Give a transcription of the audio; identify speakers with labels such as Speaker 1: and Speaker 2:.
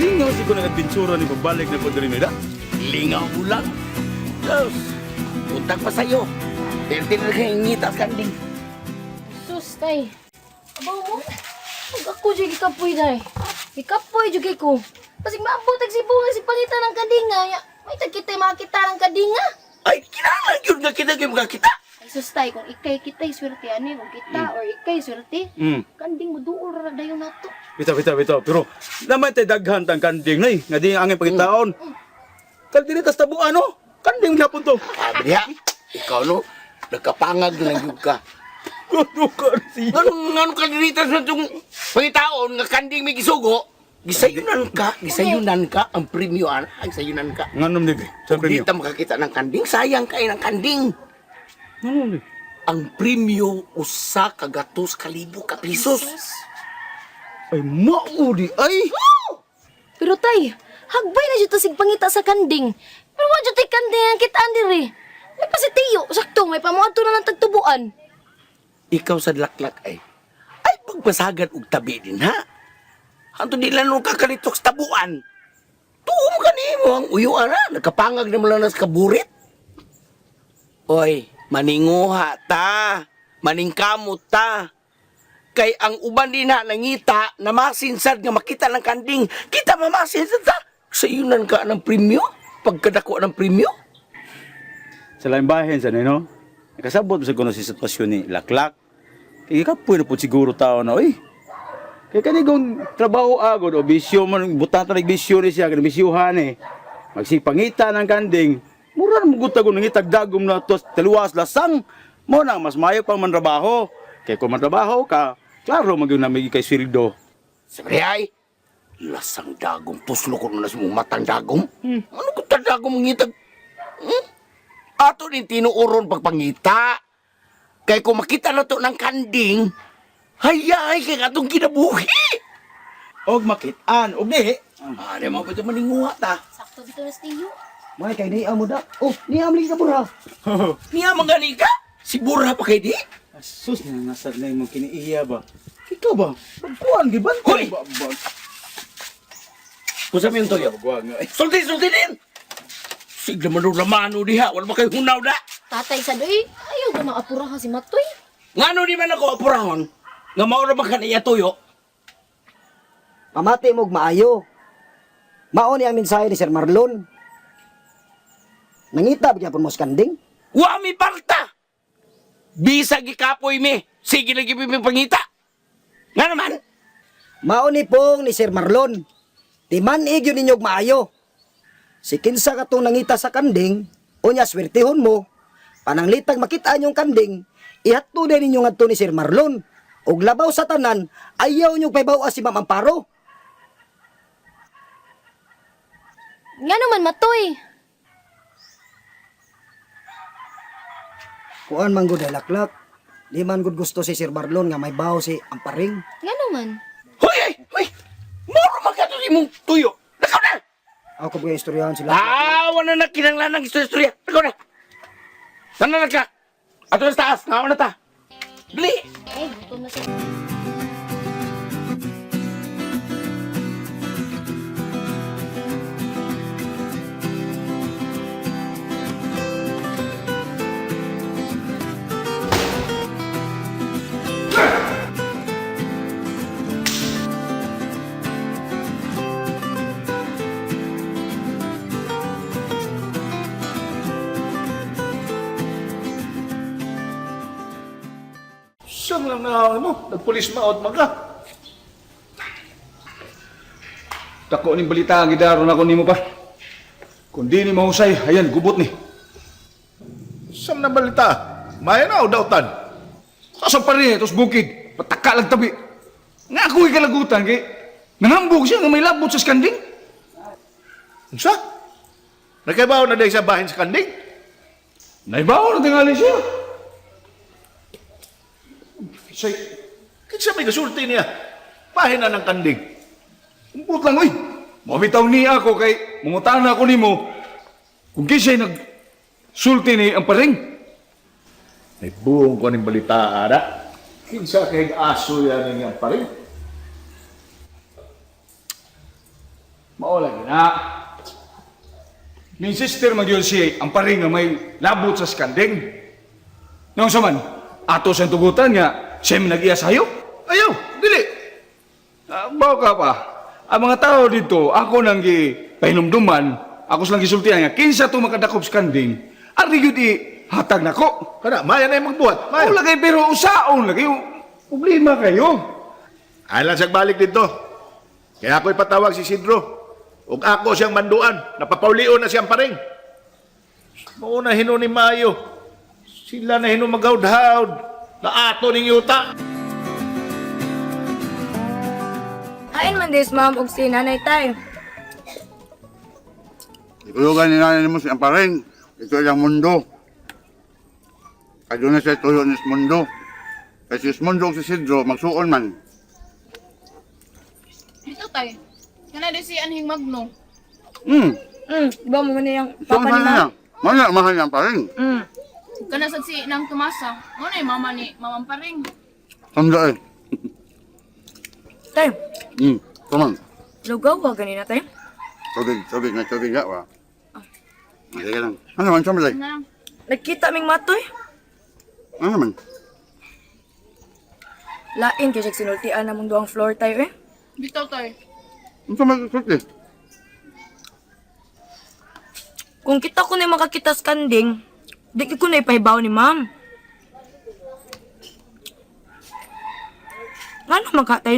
Speaker 1: Lingaw si ko nag-adventura ni pabalik na ko diri nila.
Speaker 2: Lingaw mo lang. Diyos, untag pa sa'yo. Dahil tinaghingitas kanding.
Speaker 3: Sus, tay. Abaw mo. Pag ako jud gikapoy day. Gikapoy jud kay ko. Basig maabot ang sibo nga si pangita ng kandinga. Ya, may tagkitay makita ng kandinga.
Speaker 2: Ay, kinahanglan yun nga kita kayo makakita.
Speaker 3: Ay sus tay, kung ikay kitay swerte ani, kung kita or ikay swerte, kanding mo duol ra dayon nato.
Speaker 1: Bitaw, bitaw, bitaw. Pero naman tay daghan tang kanding nay. Nga di ang pagitaon. Kal diri tas tabuan no. Kanding gyapon to.
Speaker 2: Sabi niya, ikaw no, nagkapangag na lang yun ka.
Speaker 1: Kuno ka siya.
Speaker 2: Nganong ka diritas na itong pangitaon nga kanding may gisugo, gisayunan ka, ang premyo, ana, ang gisayunan ka.
Speaker 1: Nganom ni sa
Speaker 2: Kung
Speaker 1: premyo.
Speaker 2: di ta makakita ng kanding, sayang kay ng kanding.
Speaker 1: Nganom ni.
Speaker 2: Ang premyo usa ka gatos kalibo ka pesos.
Speaker 1: Ay mao di ay.
Speaker 3: Pero tay, hagbay na jud ta sig pangita sa kanding. Pero wa jud tay kanding ang kitaan diri. May pa si Tiyo, sakto may pamuadto na lang tagtubuan.
Speaker 2: Ikaw sa laklak ay, ay pagpasagan og tabi din ha. Anto di lang nung kakalitok sa tabuan. Tuom ka nimo ang uyo ara, nagkapangag na mo lang sa kaburit. Oy, maninguha ta, maningkamot ta. Kay ang uban din ha, nangita, na masinsad nga makita ng kanding, kita mamasinsad ta. Sa iyunan ka ng premyo, pagkadako ng premyo.
Speaker 1: Sa laing bahin sa nino. Nakasabot sa kuno si sitwasyon ni Laklak. Kay kapoy na po siguro tao na oy. Kay kani kung trabaho agod o bisyo man butan ta bisyo ni siya kani bisyuhan eh. Magsipangita ng kanding. Mura na mugutag og nangitag dagom na tos taluwas lasang. Mo na mas maayo pang mantrabaho. Kay kung mantrabaho ka, klaro magyud na may kay sweldo.
Speaker 2: Sabi ay, lasang dagom, puslo ko na sa mong matang dagom. Ano ko dagom ngitag? Ato din tinuuron pagpangita. Kay kung makita na to ng kanding, hayay kay atong kinabuhi.
Speaker 1: Og makit-an og di.
Speaker 2: Ah, di mo pa ito maninguha ta.
Speaker 3: Sakto bitaw na si Tiyo.
Speaker 4: May kay niya mo da. Oh, niya mo ka burha.
Speaker 2: Niya mangani ka? Si Burha pa kay di?
Speaker 1: Asus na nasad na imong kiniiya ba? Ikaw ba? Pagkuhan giban
Speaker 2: Hoy!
Speaker 1: ba? ba?
Speaker 2: Kung sa yung toyo.
Speaker 1: Pagkuhan nga. eh.
Speaker 2: Sulti, sulti din! Sige naman nung lamano diha, wala ba kayo hunaw da?
Speaker 3: Tatay sa doy, ayaw ka na apura si Matoy.
Speaker 2: Ngano di man ako apurahon, nga maura ba ka na iya tuyo?
Speaker 4: Pamati mo og maayo. Mao ni ang mensahe ni Sir Marlon. Nangita ba gyapon mo sa kanding?
Speaker 2: Wa mi parta. Bisa gikapoy mi. Sige lagi mi pangita. Nga naman,
Speaker 4: Mao ni pong ni Sir Marlon. Timan-ig yun ninyo og maayo. Si kinsa katong nangita sa kanding, unya swertehon mo. Pananglitag makita yung kanding, ihatto din ninyo ngadto ni Sir Marlon. Og labaw sa tanan, ayaw nyo paybawa si Ma'am Amparo.
Speaker 3: Nga naman Matoy.
Speaker 4: Kuan man gud ay laklak. Di man gud gusto si Sir Marlon nga may baw si Amparing.
Speaker 3: Nga naman.
Speaker 2: hoy ay, hoy. Moro man ka to imong tuyo. Nakaw na.
Speaker 4: Ako ba istoryahan sila?
Speaker 2: Ah, wala na kinanglan ng istorya-istorya. Nakaw na. Tanan na ka. Ato na sa taas, ngaon na ta. Dali.
Speaker 3: Eh, gutom na siya.
Speaker 5: Saan lang na mo? Nagpulis maot man ka.
Speaker 6: Dako ning balita ang gidaro na ko nimo pa. Kung di ni mahusay, ayan gubot ni.
Speaker 5: Saan na balita? Maya na o dautan?
Speaker 6: Asa pa rin tos bukid, pataka lang tabi. Nga ako ikalagutan kay nangambog siya nga may labot sa skanding.
Speaker 5: Unsa? Nakaibaw na dahil sa bahin sa kanding?
Speaker 6: Naibaw na tingali siya. Say,
Speaker 5: Kinsa may gasulti niya? Bahin na ng kanding.
Speaker 6: umpot lang oy. Mabitaw niya ako kay mangutana ako nimo kung kinsay nag sulti ni ang paring.
Speaker 5: May buong ko ng balita, ara. Kinsa kay aso yan ang parin?
Speaker 6: Mao lagi na. Ning sister man gyud si ang paring nga may labot sa skanding. Nang sa man, ato sa tugutan nga siya may nag-iya sayo.
Speaker 5: Ayaw, dili.
Speaker 6: Bawo ka pa. Ang mga tao dito, ako nang gi pahinumduman, ako silang gisultihan nga kinsa to makadakop sa kanding, ari gyud i hatag nako.
Speaker 5: Kana, maya na yung magbuhat. Maya.
Speaker 6: Mao lagi pero usaon lagi problema kayo.
Speaker 5: Ay lang siyang balik dito. Kaya ako ipatawag si Sidro. Ug ako siyang manduan. Napapaulion na siyang paring. Mao na hino ni Mayo. Sila na hino maghaud-haud. Naato ning yuta.
Speaker 7: Hain man des ma'am og si nanay tay.
Speaker 8: Itulugan ni nanay mo si Amparing. Ito ilang mundo. Kaya na siya tulo ni mundo. Kasi si mundo si Sidro, magsuon man.
Speaker 9: Dito tay. Kana di si Anhing Magno.
Speaker 7: Di ba mo man yang
Speaker 8: So,
Speaker 7: papa ni
Speaker 8: mahal niya.
Speaker 7: ma'am?
Speaker 8: Mahal niya, mahal niya Amparing.
Speaker 9: Kana sad si Nang Tomasa. Mo na yung mama ni Mamang Paring.
Speaker 8: Sanda eh.
Speaker 7: Tay,
Speaker 8: Come on.
Speaker 7: lugaw wa gani na tay.
Speaker 8: Tubig, tubig, may tubig na. Wa. Sige lang. Ano man, sambay?
Speaker 9: Ano lang.
Speaker 7: Nagkita ming matoy.
Speaker 8: Ano man?
Speaker 7: Lain kay siya sinultian na mong duang floor tayo eh.
Speaker 9: Dito tay.
Speaker 8: Ano man, sulti?
Speaker 7: Kung kita ko na makakita sa kanding, di ko na ipahibaw ni ma'am. Ngano man ka tayo?